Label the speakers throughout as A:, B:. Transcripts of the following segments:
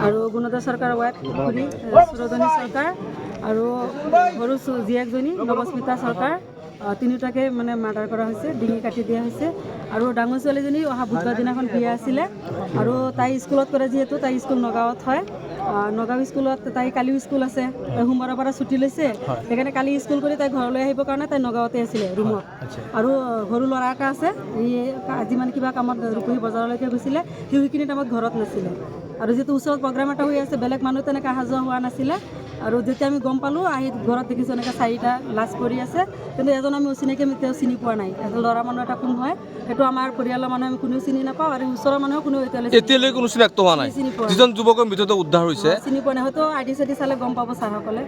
A: আৰু গুণোদয় চৰকাৰৰ ৱাইফ খুৰী সুৰধনী চৰকাৰ আৰু সৰু জীয়েকজনী নৱস্মিতা চৰকাৰ, তিনিওটাকে মানে মাৰ্ডাৰ কৰা হৈছে, ডিঙি কাটি দিয়া হৈছে। আৰু ডাঙৰ ছোৱালীজনী অহা বুধবাৰ দিনাখন বিয়া আছিলে আৰু তাই স্কুলত কৰে, যিহেতু তাই স্কুল নগাঁৱত হয়। নগাঁও স্কুলত তাই কালিও স্কুল আছে, তাই সোমবাৰৰ পৰা ছুটি লৈছে। সেইকাৰণে কালি স্কুল কৰি তাই ঘৰলৈ আহিবৰ কাৰণে তাই নগাঁৱতে আছিলে ৰুমত। আৰু সৰু ল'ৰা এটা আছে, সি আজি মানে কিবা কামত ৰূপহী বজাৰলৈকে গৈছিলে, সি সেইখিনি টাইমত ঘৰত নাছিলে। আৰু যিটো ওচৰত প্ৰগ্ৰাম এটা হৈ আছে, বেলেগ মানুহ তেনেকৈ অহা যোৱা হোৱা নাছিলে। আৰু যেতিয়া আমি গম পালোঁ, আহি ঘৰত দেখিছোঁ এনেকৈ চাৰিটা লাশ পৰি আছে। কিন্তু এজন আমি অচিনাকি, আমি তেওঁ চিনি পোৱা নাই। এজন ল'ৰা মানুহ এটা কোন হয়, সেইটো আমাৰ পৰিয়ালৰ মানুহে আমি কোনেও চিনি নাপাওঁ আৰু ওচৰৰ মানুহেও কোনেও এতিয়ালৈ
B: এতিয়ালৈ কোনো চিনাক্ত হোৱা নাই?
A: চিনি পোৱা নাই।
B: যিজন যুৱকৰ মৃতদেহ উদ্ধাৰ হৈছে?
A: চিনি পোৱা নাই। হয়তো আইডি চাইডি চালে গম পাব ছাৰসকলে।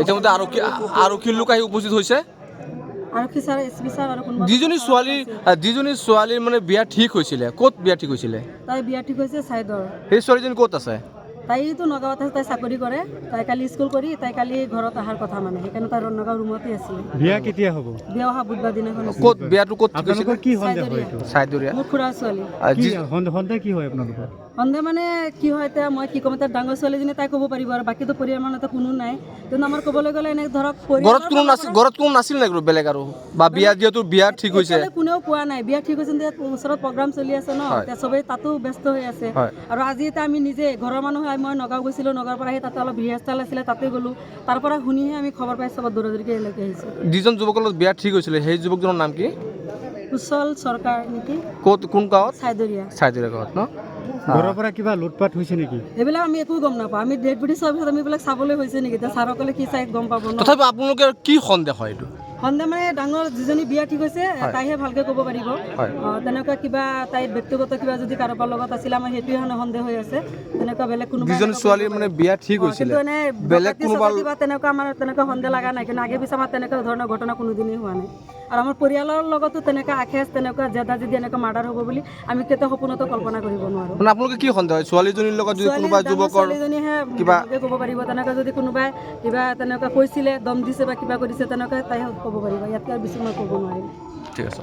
B: ইতিমধ্যে আৰক্ষীৰ লোক আহি উপস্থিত হৈছে?
A: আৰক্ষী ছাৰ, এছ পি ছাৰ আৰু কোনোবা।
B: যিজনী ছোৱালীৰ মানে বিয়া ঠিক হৈছিলে, ক'ত বিয়া ঠিক হৈছিলে?
A: তাই বিয়া ঠিক হৈছে চাইদৰ।
B: সেই ছোৱালীজনী ক'ত আছে?
A: তাইতো নগাঁৱত আছে, তাই চাকৰি কৰে। তাই কালি স্কুল কৰি তাই কালি ঘৰত অহাৰ কথা, মানে সেইকাৰণে তাই নগাঁও ৰুমতে আছিলে।
C: বিয়া কেতিয়া হ'ব?
A: বিয়া অহা বুধবাৰ দিনাখন আছে।
B: ক'ত বিয়াটো, ক'ত ঠিক হৈছিলে?
C: আপোনালোকৰ কি সন্দেহ হয় এইটো?
B: চাইদৰীয়া।
A: মোৰ খুৰাৰ ছোৱালী।
C: কি সন্দেহ কি হয় আপোনালোকৰ?
A: সন্দেহ মানে কি হয়, এতিয়া মই কি ক'ম? এতিয়া ডাঙৰ ছোৱালীজনী, তাই ক'ব পাৰিব আৰু বাকীতো পৰিয়াল মানুহতো কোনো নাই। কিন্তু আমাৰ ক'বলৈ গ'লে এনে ধৰক
B: ঘৰত কোনো নাছিল, ঘৰত কোনো নাছিল নেকি বেলেগ আৰু বা বিয়া, যিহেতু বিয়া ঠিক হৈছে?
A: এতিয়ালৈ কোনেও কোৱা নাই বিয়া ঠিক হৈছে। এতিয়া ওচৰত প্ৰগ্ৰাম চলি আছে ন, এতিয়া চবেই তাতো ব্যস্ত হৈ আছে। আৰু আজি এতিয়া আমি নিজে ঘৰৰ মানুহ হৈ মই নগাঁও গৈছিলোঁ। নগাঁৱৰ পৰা আহি তাতে অলপ ৰিহাৰ্চেল আছিলে, তাতে গ'লোঁ। তাৰ পৰা শুনিহে আমি খবৰ পাই চবত দৌৰা দৌৰিকৈ ইয়ালৈকে আহিছোঁ।
B: যিজন যুৱকৰ লগত বিয়া ঠিক হৈছিলে, সেই যুৱকজনৰ নাম কি?
A: কুশল চৰকাৰ নেকি।
B: ক'ত, কোন গাঁৱত?
A: চাইদৰীয়া।
B: চাইদৰীয়া গাঁৱত ন?
C: ঘৰৰ পৰা কিবা লুটপাট হৈছে নেকি?
A: এইবিলাক আমি একো গম নাপাওঁ। আমি ডেড বডি চোৱাৰ পিছত আমি এইবিলাক চাবলৈ হৈছে নেকি? এতিয়া ছাৰসকলে কি চাই গম পাব ন।
B: তথাপি আপোনালোকে কি সন্দেহ হয় এইটো?
A: সন্দেহ মানে ডাঙৰ যিজনী বিয়া ঠিক হৈছে, তাইহে ভালকে ক'ব পাৰিব। তেনেকুৱা কিবা তাইৰ ব্যক্তিগত কিবা যদি কাৰোবাৰ লগত আছিলে, আমাৰ সেইটোৱে মানে সন্দেহ হৈ আছে। তেনেকুৱা বেলেগ কোনোবা
B: যিজন
A: এনেকুৱা
B: ছোৱালীৰ মানে বিয়া ঠিক হৈছিলে,
A: কিন্তু এনে
B: বেলেগ
A: ডকাইতি
B: কোনোবা
A: চকাইতি বা তেনেকুৱা আমাৰ তেনেকুৱা সন্দেহ লগা নাই। কিন্তু আগে পিছে আমাৰ তেনেকুৱা ধৰণৰ ঘটনা কোনোদিনেই হোৱা নাই আৰু আমাৰ পৰিয়ালৰ লগতো তেনেকুৱা আখেজ, তেনেকুৱা জেদা জেদি, এনেকুৱা মাৰ্ডাৰ হ'ব বুলি আমি কেতিয়াও সপোনতো কল্পনা কৰিব নোৱাৰোঁ।
B: মানে আপোনালোকে কি সন্দেহ হয়, ছোৱালীজনীৰ লগত যদি
A: ছোৱালী
B: কোনোবা
A: ডাঙৰ
B: যুৱকৰ
A: ছোৱালীজনীহে
B: কিবা-
A: ভালকে ক'ব পাৰিব। তেনেকুৱা যদি কোনোবাই কিবা তেনেকুৱা কৈছিলে, দম দিছে বা কিবা কৰিছে, তেনেকুৱা তাই ক'ব পাৰিব। ইয়াতকৈ আৰু বেছি মই ক'ব নোৱাৰিম।
B: ঠিক আছে।